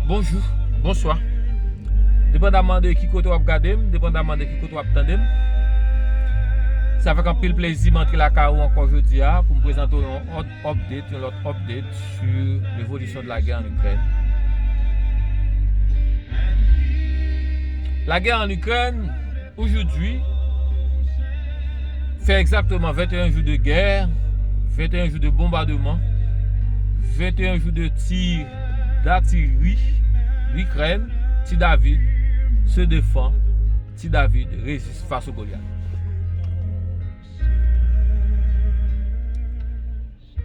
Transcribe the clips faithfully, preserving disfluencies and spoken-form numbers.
Bonjou, bonswa. Depandaman de ki kote w ap gade m, depandaman de ki kote w ap tande m, se avèk anpil plezi m antre lakay ou ankò jodi a pou m prezante w yon lòt update, yon lòt update sur l'évolution de la guerre en Ukraine. La guerre en Ukraine, aujourd'hui, fait exactement vingt et un jours de guerre, vingt et un jours de bombardement, vingt et un jours de tir d'artillerie, l'Ukraine, Ti David se défend, Ti David résiste face au Goliath.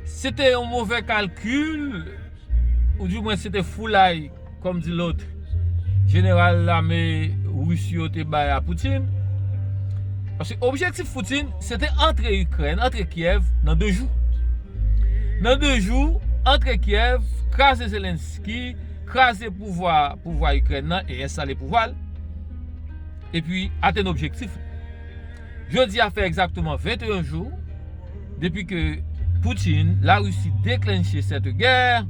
Se te yon move kalkil, oudimwen se te foulay, kòm di lòt, jeneral lame ris yo te bay a Putin. Paske objektif Putin, se te antre Ikrèn, antre Kyèv nan de jou. Nan de jou, antre Kyèv, kraze Zelensky, kraze pouvwa, pouvwa Ikrèn nan e enstale pouvwa l. Epi atenn objektif. Jodi a fè egzakteman venteyen jou depi ke Putin, Larisi deklenche cette guerre.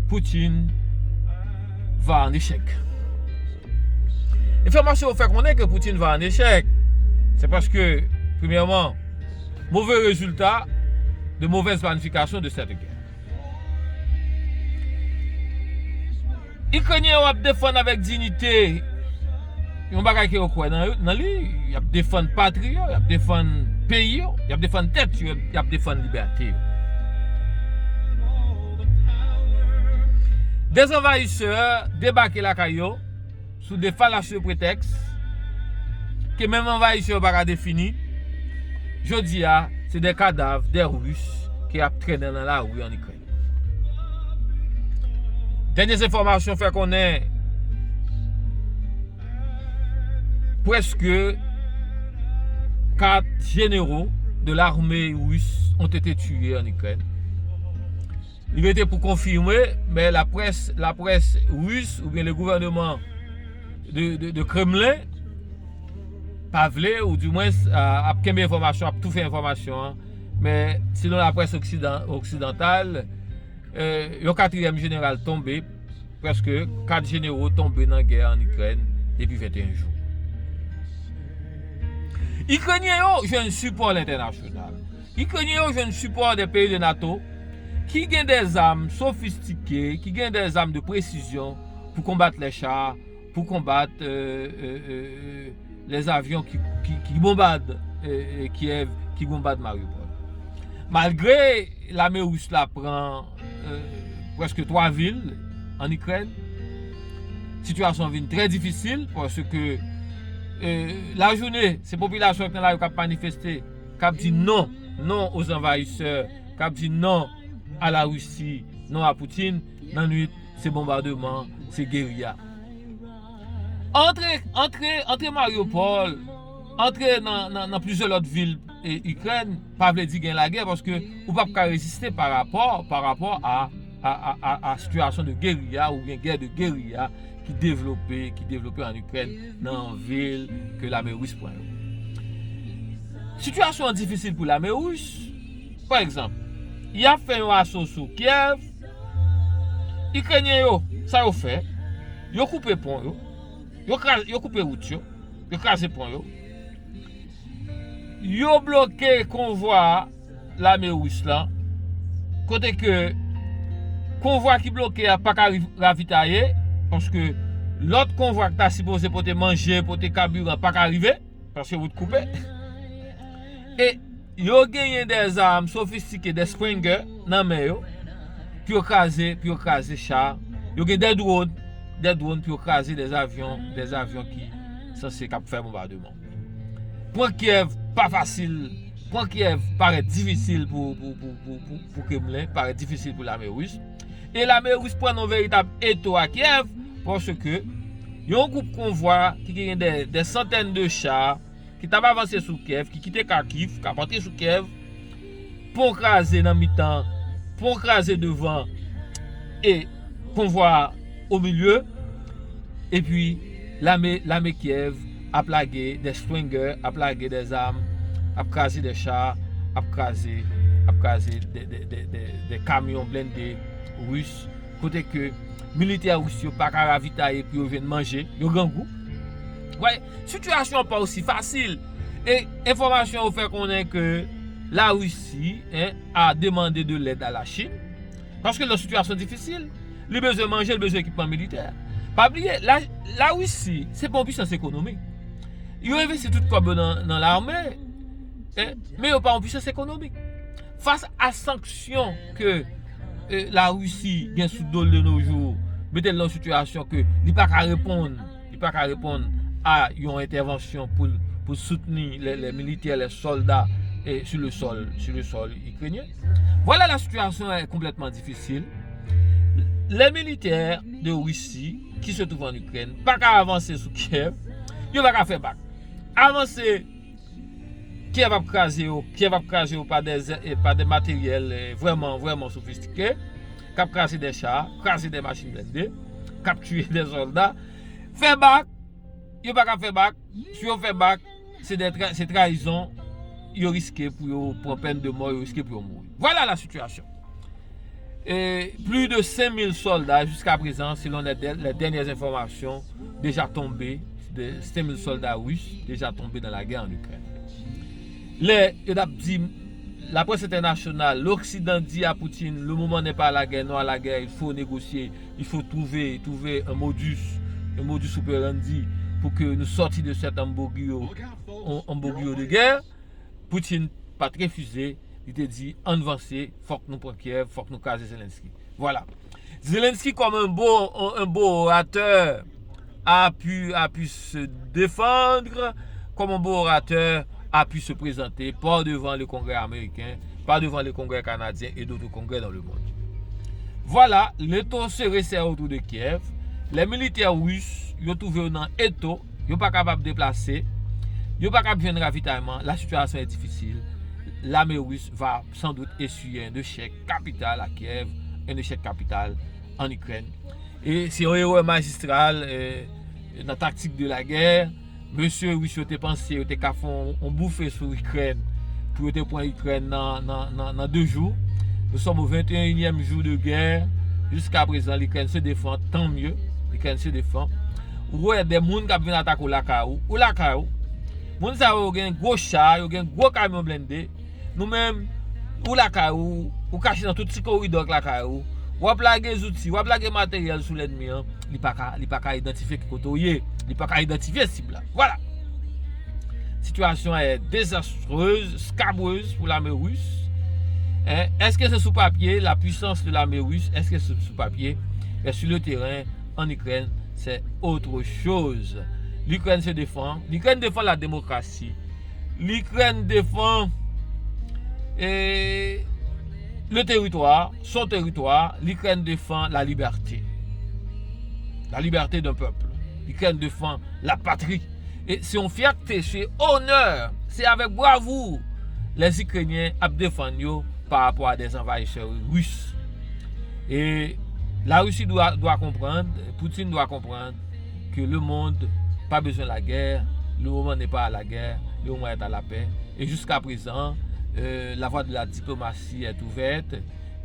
Putin va en échec. Enfòmasyon yo fè konnen ke Putin va en échec. Se paske, premyèman, move rezilta de mauvaise planification de cette guerre. Ikrenyen yo ap defann avèk diyite yon bagay ke yo kwè nan, nan li. Y ap defann patri yo, y ap defann peyi yo, y ap defann tèt yo, y ap defann libète yo. Des envahisseurs debake lakay yo sou de fallacieux prétextes ke menm anvayisè yo pa ka defini. Jodi a, se de kadav, de Ris ke ap trennen nan lari an Ikrèn. Dènye enfòmasyon fè konnen prèske quatre généraux de l'armée russe ont été tués en Ukraine. Li rete pou konfime, men laprès, laprès ris oubyen le gouvernement de, de, de Kremlin pa vle, oudimwens, a, ap kenbe enfòmasyon, ap toufe enfòmasyon an. Men selon laprès oksidan, oksidantal, e, yon katriyèm jeneral tonbe, prèske kat jenero tonbe nan gè an Ikrèn depi venteyen jou. Ikrenyen yo jwenn sipò lentènasyonal. Ikrenyen yo jwenn sipò de peyi de nato ki gen de zam sofistike, ki gen de zam de presizyon pou konbat lè cha, pou konbat, e, e, e, lèzavyon ki, ki, ki bonbad, e, e, Kyèv, ki bonbad Mariupol. Malgre lame ris la pran, e, prèske twa vil an Ikrèn, sitiyasyon an vin trè difisil paske, e, lajounen, se popilasyon k nan lari k ap manifeste, k ap di non, non aux envahisseurs, k ap di non à la Russie, non à Poutine. Nan nwit, se bonbademan, se geriya. Antre, antre, antre Mariupol, antre nan, nan, nan plizyè lòt vil, e, Ikrèn, pa vle di gen lagè, paske ou p ap ka reziste pa rapò, pa rapò a, a, a, a, a sitiyasyon de geriya oubyen gè de geriya ki devlope, ki devlope an Ikrèn, nan vil ke lame ris pran yo. Sitiyasyon an difisil pou lame ris. Pa egzanp, y ap fè yon aso sou Kyèv. Ikrenyen yo, sa yo fè? Yo koupe pon yo. Yo kraze, yo koupe wout yo. Yo kraze pon yo. Yo bloke konvwa lame ris lan. Kote ke konvwa ki bloke a pa ka ri-, ravitaye, paske lòt konvwa ki ta sipoze pote manje, pote kabiran, pa ka rive, paske wout koupe. E yo genyen de zam sofistike, de Stinger nan men yo, pou yo kraze, pou yo kraze cha. Yo gen de dwòn, de dwòn pou yo kraze de avyon, de avyon ki sanse k ap fè bonbademan. Pran Kyèv pa fasil, pran Kyèv parèt difisil pou, pou, pou, pou, pou, pou Kremlen, parèt difisil pou lame ris. E lame ris pran nan veritab eto a Kyèv, paske yon gwoup konvwa ki gen de, de santèn de cha ki t ap avanse sou Kyèv, ki kite Kharkiv, k ap antre sou Kyèv, pon kraze nan mitan, pon kraze devan, e konvwa o milye, epi lame, lame Kyèv ap lage de Stinger, ap lage de zam, ap kraze de cha, ap kraze, ap kraze de, de, de, de, de kamyon blende ris kote ke militè ris yo pa ka ravitaye pou yo jwenn manje, yo grangou. Wè, sitiyasyon an pa osi fasil. E enfòmasyon yo fè konnen ke Larisi, en, a demande de lèd a Lachin. Paske nan sitiyasyon difisil, li bezwen manje, li bezwen ekipman militè. Pa bliye, la, Larisi, se pa yon pisans ekonomik. Yo envesti tout kòb yo nan, nan lame, en, men yo pa yon pisans ekonomik. Fas a sanksyon ke, eh, Larisi gen sou do l de nos jours, mete l nan yon sitiyasyon ke li pa ka reponn, li pa ka reponn a yon entèvansyon pou, pou soutni les, les militaires, les soldats, eh, sur le sol, sur le sol ukrainien. Voilà, la situation est complètement difficile. Les militaires de Russie qui se trouvent en Ukraine pa ka avanse sou Kiev, yo pa ka fè bak. Avanse, Kiev ap kraze yo, Kiev ap kraze yo pa de, eh, pa de materyèl, eh, vrèman, vrèman sofistike, k ap kraze de cha, kraze de machin blende, k ap tiye de sòlda. Fè bak, yo pa ka fè bak. Si yo fè bak, se de tra-, se trayizon, yo riske pou yo pran pèn de mò, yo riske pou yo mouri. Voilà la situation. Et plus de cinq mille soldats jusqu'à présent, selon les, der- les dernières informations, déjà tombés, de cinq mille soldats russes déjà tombés dans la guerre en Ukraine. Lè yo t ap di, la presse internationale, l'Occident dit à Poutine, le moment n'est pas à la guerre, non à la guerre, il faut négocier, il faut trouver, trouver un modus, un modus operandi pour que nous sortir de cet imbroglio, un imbroglio de guerre. Poutine pa t refize, li te di, ann vanse, fòk nou pran Kiev, fòk nou kraze Zelensky. Voilà. Zelensky, comme un beau, un, un beau orateur, a pu, a pu se défendre, comme un beau orateur, a pu se présenter par devant le Congrès américain, par devant le Congrès canadien et d'autres congrès dans le monde. Voilà, l'étau se resserre autour de Kiev. Les militaires russes, yo twouve yo nan eto, yo pa kapab deplase, yo pa kab jwenn ravitayman, la situation est difficile. L'armée russe va sans doute essuyer un échec capital à Kiev, un échec capital en Ukraine. E se yon erè majistral, eh, nan taktik de la guerre. Mesye ris yo te panse yo te ka fè yon, yon boufe sou Ikrèn pou yo te pran Ikrèn nan, nan, nan, nan de jou. Nous sommes au vingt et unième jour de guerre. Jusqu'à présent, l'Ukraine se défend, tant mieux. L'Ukraine se défend. Ou wè de moun k ap vin atake w lakay ou, ou lakay ou. Moun sa yo gen gwo cha, yo gen gwo kamyon blende. Nou menm, ou lakay ou, ou kache nan tout ti koridò k lakay ou. W ap lage zouti, w ap lage materyèl sou lènmi an. Li pa ka, li pa ka idantifye ki kote w ye. Li pa ka idantifye sib la. Voilà. Situation est désastreuse, scabreuse pour l'armée russe. Hein? Est-ce que c'est sous papier, la puissance de l'armée russe? Est-ce que c'est sous papier? Mais sur le terrain, en Ukraine, c'est autre chose. L'Ukraine se défend. L'Ukraine défend la démocratie. L'Ukraine défend, eh, le territoire, son territoire. L'Ukraine défend la liberté. La liberté d'un peuple. L'Ukraine défend la patrie. E se yon fyète, se onè, se avèk bravou lè Ikrenyen ap defann yo pa rapò a des envahisseurs russes. E la Russie doit, doit comprendre, Poutine doit comprendre que le monde pas besoin de la guerre, le moment n'est pas à la guerre, le moment est à la paix. Et jusqu'à présent, euh, la voie de la diplomatie est ouverte,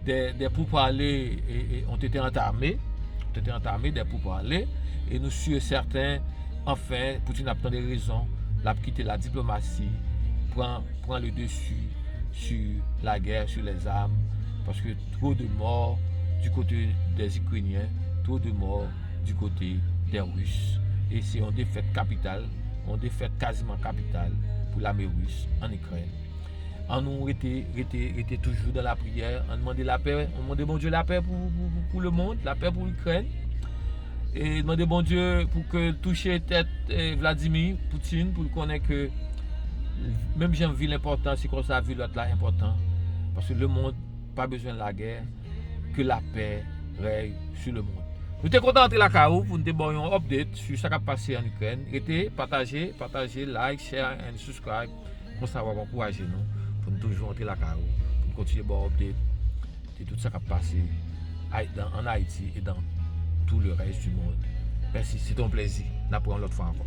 des, des pourparlers, eh, eh, ont été entamés, ont été entamés, des pourparlers, et nous sûrs et certains, enfin, Poutine ap tande rezon, l ap kite la diplomasi pran, pran le dessus sur la guerre, sur les armes, parce que trop de morts du côté des Ukrainiens, trop de morts du côté des Russes. Et c'est une défaite capitale, une défaite quasiment capitale pour l'armée russe en Ukraine. Ann nou rete, rete, rete toujou dan lapriyè. Ann mande lapè, ann mande Bondye lapè pou, pou, pou, pou lemonn, lapè pou Ikrèn. E mande Bondye pou ke l touche tèt, eh, Vladimir Poutine, pou l konnen ke menm jan vi l enpòtan, se konsa vi lòt la enpòtan. Paske lemonn pa bezwen lagè, que la paix règne sur le monde. Nou te kontan antre lakay ou pou nou te ba w yon update sur sa k ap pase an Ikrèn. Rete, pataje, pataje, like, share and subscribe. Konsa w ap ankouraje nou pou nou toujou antre lakay ou, pou nou kontinye ba w update de tout sa k ap pase Ay-, dan, an Ayiti e dan tout le reste du monde. Mèsi, se te yon plezi. N ap wè yon lòt fwa ankò.